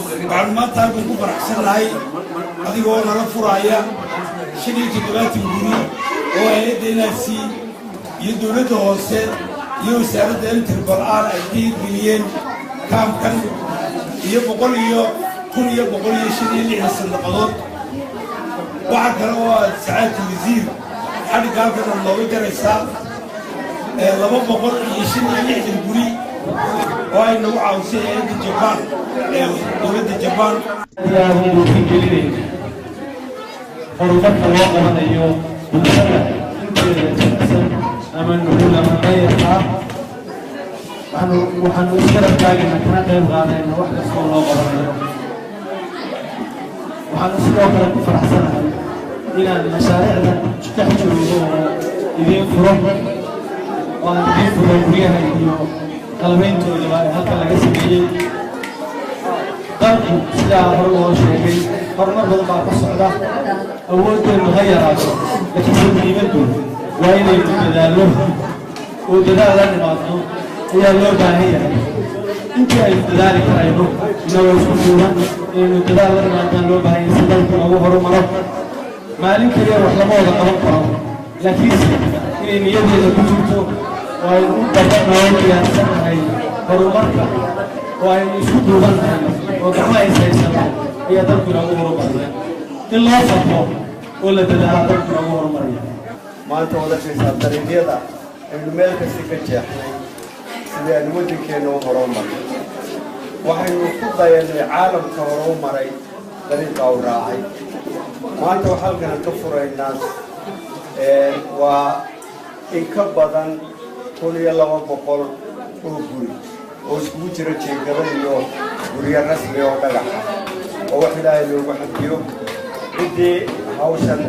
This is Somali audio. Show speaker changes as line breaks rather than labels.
Waxaanu maanta halkan ku faraxsannahay adigoo nala furaaya 75 guri oo hay'adda NRC iyo dowladda hoose iyo wasaaradda M-RRR ay ka hirgeliyeen kaamkan iyo boqol iyo 1165 sandaqadood. Waxaa kale oo aad, sacaadta wasiir, xadhigga halkan aad nooga jaraysaa 265 guri oo ay nagu caawisay hay'adda Jabaan ee dowladda Jabaan.
Aad u gelinayna horumarka loo qabanayo bulshada inteeda jilicsan ama nugul ama dayarka ah. Waxaanu isgarab taagayna kana qayb qaadayna wax kastoo loo qabanayo. Waxaanu sidoo kale ku faraxsanahay inaan mashaariicdan dhex joogo oo idiin furo, oo aan idiin furo guryaha iyo qalabayntoodaba ee halkan laga sameeyey. Dalku, sidaa hore loo sheegay, horumar badan baa ka socda. Awoodeennu ha yaraato, laakiinse muhiimaddu waa inaynu dadaallo oo dadaal la nimaadno ayaa loo baahan yahay. Intii aynu dadaali karayno, inagoo isku duuban, inaynu dadaal la nimaadnaan loo baahan yahay si dalku noogu horumaro. Maalin keliya wax lama wada qaban karo, laakiinse inay niyadeeda ku jirto oo aynu u dabanoo diyaarsannahay horumarka oo aynu isku duubannahay oo gacmaha is haysano ayaa dalku inoogu horumaraya. In loo farxo oo la dadaala dalku inoogu horumaraya.
Maanta waad arkaysaa dariiqyada aynu meel kasta ka jeexnay sidii aynu waddankeenna u horumarnay. Waxaynu ku dayannay caalamka horeu maray dariiqa u raacay. Maanta waxaa halkan ka furaynaa waa in ka badan 1200 oo guri oo iskugu jira jeegado iyo guryo rasmi oo dhagaxa, oo wax Ilaahay loogu xamdiyo ciddii hawshan.